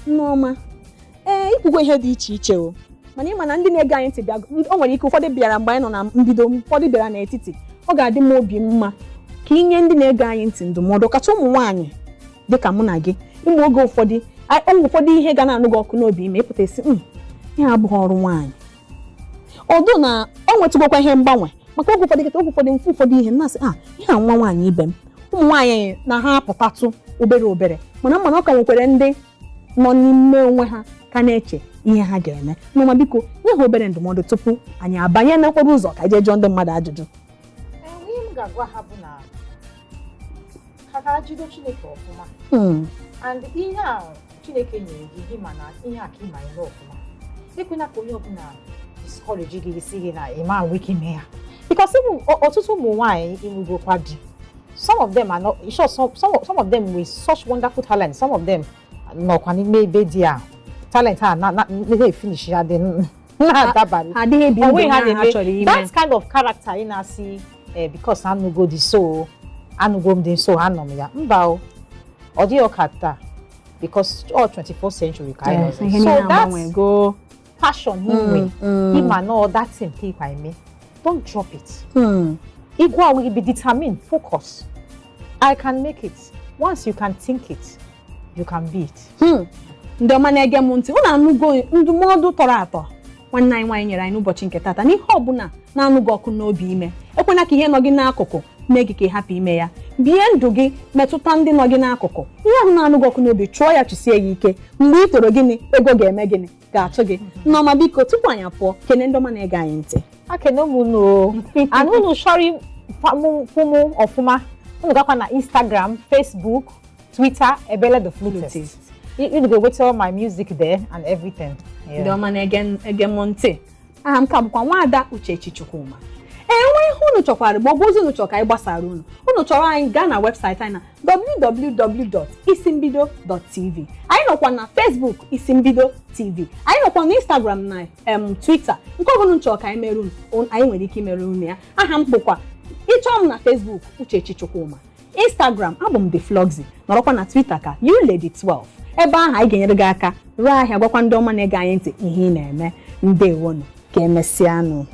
Nneọma, ee, ikwukwo ihe dị iche iche o, mana ịma na ndị na-ege anyị ntị bịa, o nwere ike ụfọdụ bịara mgbe anyị nọ na mbido, ụfọdụ bịara n'etiti. Ọ ga-adị m obi mma ka inye ndị na-ege anyị ntị ndụmọdụ, kacha ụmụ nwaanyị dịka mụ na gị. Ịmụ oge ụfọdụ, ụmụ ụfọdụ ihe ga na-anụ gị ọkụ n'obi ime, ịpụta esi ihe abụghị ọrụ nwaanyị. Ọdụ na o nwetụgokwa ihe mgbanwe, maka oge ụfọdụ kịta, oge ụfọdụ mfe ụfọdụ ihe m na-asị a ihe a nwa nwaanyị ibe m, ụmụ nwaanyị na ha apụtatụ obere obere, mana ọ ka nwekwara ndị nọ n'ime onwe ha ka na-eche ihe ha ga-eme. Nneọma, biko nye ha obere ndụmọdụ tupu anyị abanye n'okporo ụzọ ka jee jụọ ndị mmadụ ajụjụ. Ihe m ga-agwa ha bụ na ha ka jido Chineke ọfụma and ihe a Chineke nyere gị, gị ma na ihe a ka ị ma eme ọfụma. Ekwena ka onye ọbụla discourage gị, isi gị na ịma nwe ike ime ya, because even ọtụtụ ụmụ nwaanyị ịnugokwa di, some of them are not sure, some of them with such wonderful talent, some of them nọkwa n'ime ebe di a talent a na na na-efinish ya dị na-adabalị. Ha adịghị ebi ndụ Onwe ha ha ha na-eme chọrọ ime. That kind of character ị na-asị because anụgo dị, so anụgo m dị, so anọ m ya, mba o, ọ dịghị ọka taa, because all 24th century ka anyị nọzi. Ihe So niile that agbanwego. passion ị nwe, ịma na that thing ka ịkwa eme, don't drop it. Ịgwa onwe gị, be determined, focus, I can make it. Once you can think it, you can be it. Ndị ọma na-ege m ntị, unu anụgo ndụmọdụ tọrọ atọ nwanne anyị nwaanyị nyere anyị n'ụbọchị nke tata. N'ihe ọbụla na-anụ gị ọkụ n'obi ime, ekwena ka ihe nọ gị n'akụkụ mee gị ka ị hapụ ime ya. Bie ndụ gị, metụta ndị nọ gị n'akụkụ. Ihe ahụ na-anụ gị ọkụ n'obi, chụọ ya, chụsie ya ike. Mgbe ị toro, gịnị ego ga-eme? Gịnị ga-achụ gị? Nneọma, biko, tupu anyị apụọ, kene ndị ọma na-ege anyị ntị. Akene m unu o, and unu chọrọ fụ mụ ọfụma, unu gakwa na Instagram, Facebook, Twitter, Ebele the Flutist. You go wait all my music there and everything. Ndị ọma na-ege ege m ntị, aha m ka bụkwa Nwaada Uchechi Chukwuma. Ee, nwe ihe unu chọkwara ma ọ bụ ozi unu chọrọ ka anyị gbasara unu, unu chọrọ anyị, gaa na webụsaịtị anyị na www.isimbido.tv. Anyị nọkwa na Facebook, Isimbido TV. Anyị nọkwa na Instagram na Twitter. Nke ọbụla unu chọrọ ka anyị mere unu, anyị nwere ike imere unu ya. Aha m bụkwa, ịchọọ m na Facebook, Uchechi Chukwuma. Instagram, abụ m The Floxy. Nọrọkwa na Twitter ka ulady12. Ebe ahụ anyị ga-enyere gị aka rụọ ahịa, gwakwa ndị ọma na-ege anyị ntị ihe ị na-eme. Ndewonu, ka emesịanụ.